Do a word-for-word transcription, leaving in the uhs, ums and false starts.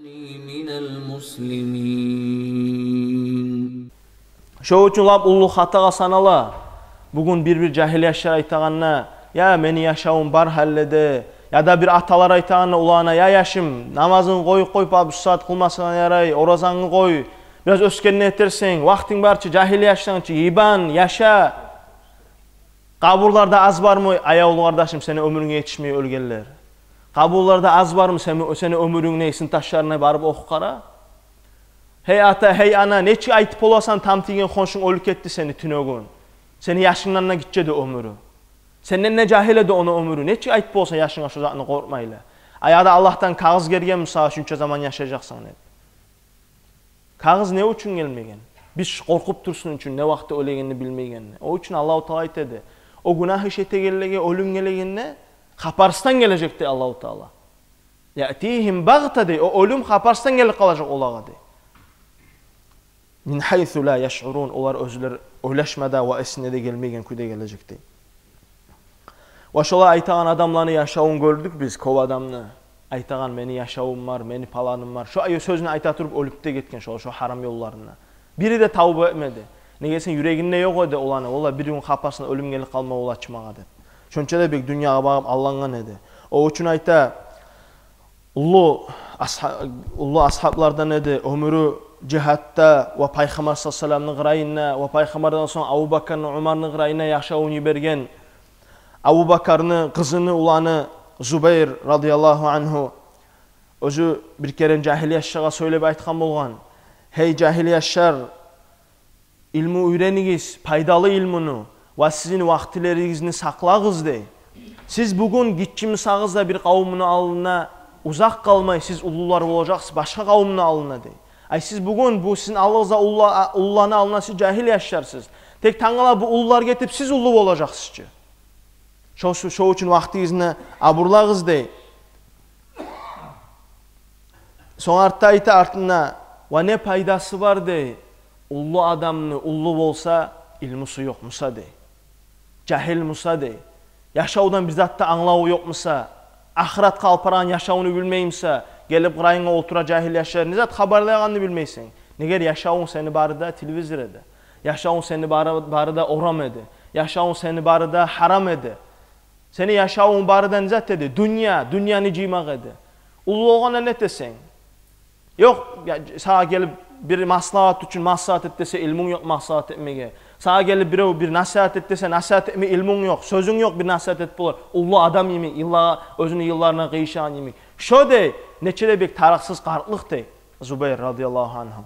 من المسلمين. Шо учун лап уллу хатагъа санала бугюн бир-бир жагьил яшлар айтагъанда: «Я, мени яшавум бар гьалледе». Яда бир аталар айтагъанда уланына: «Я, яшым, намазынгны къоюп къой, бу сагьат къылмасанг да ярай, оразангны къой, бираз оьсгенде этерсен, вакътинг бар чы, жагьил яшсанг чы, йибан, яша». Къабурларда аз бармы, аявлу къардашым, сени оьмюрюнге етишмей оьлгенлер? Къабурларда аз бармы сени, сени оьмюрюнгню сынташларына барып охуп къара. Гьей ата, гьей ана, нечик айтып боласан, там тийген хоншунг оьлюп гетди сени тюнегюн. Сени яшынгдан да гиччи эди оьмюрю. Сенден де жагьил эди ону оьмюрю. Нечик айтып боласан яшынга шо затны къоркъмайлы? А яда Аллагьдан кагъыз гелгенми сагъа, шунча заман яшажакъсан деп? Кагъыз не учун гелмеген? Биз къоркъуп турсун учун, не вакъти оьлегенни билмейгенни. О учун Аллагьу Таала айтады: о гюнагь иш этегенлеге оьлюм гелегенде, хабарсыздан гележек дей Аллагьу Таала. يأتيهم بغتة дей, о оьлюм хабарсыздан гелип къалажакъ олагъа дей. من حيث لا يشعرون, олар оьзлер ойлашма да ва эсине де гелмейген кюйде гележек дей. Ва шолай айтагъан адамланы яшавун гёрдюк биз, кёп адамны. Айтагъан: «Мени яшавум бар, мени паланым бар». Шо ай-, сёзню айта туруп оьлюп де гетген шо, шо гьарам ёлларына. Бири де тавба этмеди. Неге десенг, юрегинде ёкъ эди оланы: «Валлагь, бир гюн хапасына оьлюм гелип къалма бола чы магъа», — деп. Шонча да бек дюньягъа багъып аллангъан эди. О учун айта, уллу асгьа-, уллу асгьаблардан эди, оьмюрю жигьатда ва Пайхаммар саллаллагьу алайгьи ва салламны къырыйында ва Пайхаммардан сонг Абубакарны, Умарны къырыйында яшавун йиберген. Абубакарны къызыны уланы Зубайр радияллагьу ангьу оьзю бир керен жагьил яшлагъа сёйлеп айтгъан болгъан: «Гьей, жагьил яшлар, илму уьйренигиз, пайдалы илмуну, ва сизин вакътилеригизни сакълагъыз», — дей. «Сиз бугюн гиччи бусагъыз да бир къавумну алдына, узакъ къалмай сиз уллулар болажакъсыз башгъа къавумну алдына», — дей. «Ай, сиз бугюн бу сизин алдыгъызда уллу-, уллуланы алдына сиз жагьил яшларсыз. Тек тангала бу уллулар гетип, сиз уллу болажакъсыз чы. Шо, шо учун вакътигизни абурлагъыз», — дей. Сонг артда айта артында: «Ва не пайдасы бар, — дей, — уллу адамны, уллу болса, илмусу ёкъ буса, — дей, — жагьил буса, — дей, — яшавдан бир зат да англаву ёкъ буса, ахыратгъа алып барагъан яшавну билмей буса, гелип къырыйынга олтура жагьил яшлар, не зат хабарлайгъанны билмейсен. Негер яшавунг сени бары да телевизор эди. Яшавунг сени бары, бары да орам эди. Яшавунг сени бары да гьарам эди. Сени яшавунг бары да не зат эди? Дюнья, дюньяны жыймакъ эди. Уллу болгъанда не этесен? Ёкъ, я, сагъа гелип бир маслагьат учун насигьат эт десе, илмунг ёкъ насигьат этмеге. Сагъа гелип бирев бир насигьат эт десе, насигьат этме илмунг ёкъ, сёзюнг ёкъ бир насигьат этип болар. Уллу адам йимик, йылла-, оьзюню йылларына къыйышагъан йимик». Шо дей, нече де бек тарыкъсыз къартлыкъ дей Зубайр радияллагьу ангьу.